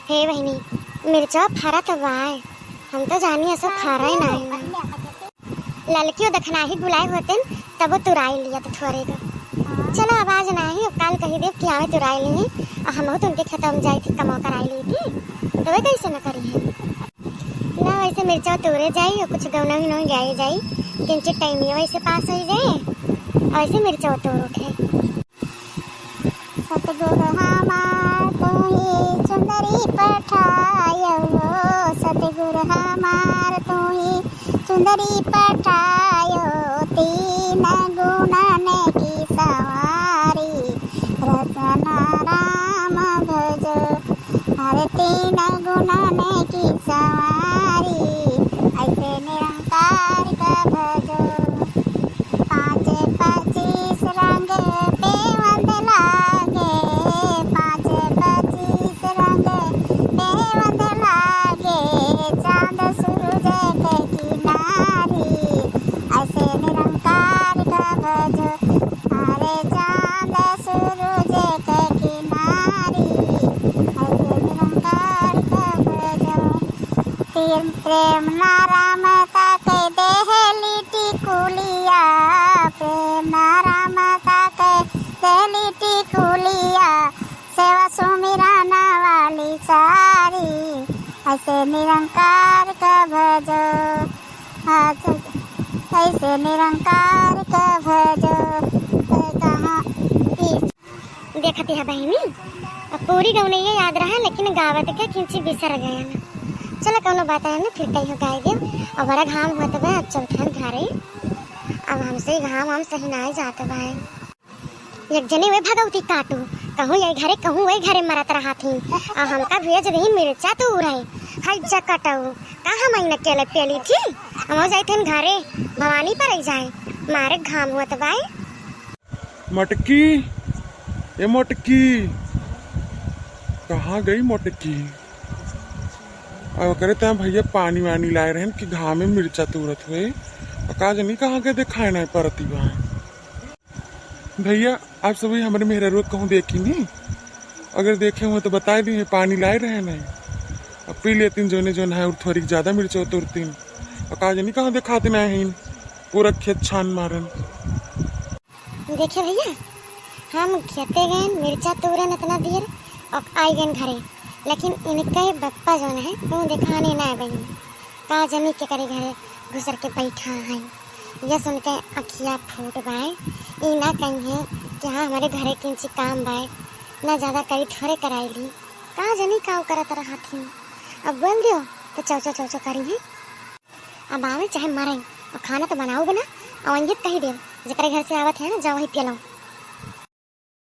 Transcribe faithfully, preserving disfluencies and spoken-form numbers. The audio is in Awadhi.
हे बहिनी, मिर्चा फरत बाय, हम तो जानी ऐसा फरा ही नाही। ललकियो दखनाही गुलाय होतेन, तबो तुराई लिया तो थोरे को। चलो, अब आज नाही, अब काल कही देब कि आवे तुराई ली, और हम तो उनके खेतवा में जाई थी, कमवा कराई ली थी, तो वे कैसे न करी है। ना, वैसे मिर्चा तोरे जाई और कुछ गौना ही नहीं जाए जाई, किंचित टाइम ये वैसे पास हो जाए, और वैसे मिर्चा तोर उठे। सतगुरु हमार तू ही चुंदरी पठायो, सतगुरु हमार तू ही चुंदरी पठायो, तीन गुणन की सवारी, रचना राम भजो। अरे तीन गुणन की सवारी, ऐसे निरंकार का भजो। पाँच पच्चीस रंग पेवंद लागे, पाँच पच्चीस रंग पेवंद लागे, चांद सूरज के किनारी, ऐसे निरंकार का भजो। अरे चांद सूरज के किनारी, ऐसे निरंकार का भजो। प्रेम, प्रेम ना राम ताके देहली टिकुलिया, प्रेम ना राम ताके देहली टिकुलिया, सेवा सुमिरन वाली सारी, ऐसे निरंकार का भजो। आज ऐसे निरंकार का भजो, ते कहाँ ई देखती है बहिनी, अब पूरी गौनैया याद रहा, लेकिन गावत के किंची बिसर गए ना। चलो, कौनो बात है ना, फिर कहियो गाय देव। अब बड़ा घाम होत बा, अब चलथन घरे। अब हमसे घाम हम सही नाय जात बा। एक जने वे भगवती काटू, कहूँ ये घरे, कहूँ वही घरे मरत रहा थी। आ हमका भेज दही मिर्चा तू रहे, हाय जकटऊ, का हम आई न केले पेली थी। हम जाए थे घरे, भवानी पर आई जाए, मारे घाम होत बाय। मटकी, ए मटकी, कहाँ गई मटकी? अब ओकरे तहाँ भैया पानी वानी लाए रहन कि घामे मिर्चा तूरत हुए। आ का जानी कहाँ के देखाए ना परती बा। भैया, आप सभी हमरे मेहररुआ कहूँ देखी नी? अगर देखे हुए तो बताए दी, पानी लाए रहे नहीं। अब पी लेतीन जोने जोन है और थोड़ी ज्यादा मिर्चा तूरतीन। आ का जानी कहाँ देखाते ना है, पूरा खेत छान मारन। देखे भैया, हम खेते गए मिर्चा तूरन इतना देर और आई गए घरे, लेकिन इनके बप्पा जोन है वो देखाने ना बनी। का जनी के करे घरे घुसर के बैठा है। ये सुन के अखिया फूट बाय। ई ना कही है कि हाँ, हमारे घरे किंची काम बाय, ना ज्यादा करी थोड़े कराई ली। का जनी का करत रहा थी। अब बोल दियो तो चौचो चौचो करी है। अब आवे चाहे मरे, और खाना तो बनाऊ बना, और वहीं कही देव, जेकरे घर से आवत है ना, जाओ वही पियलाओ।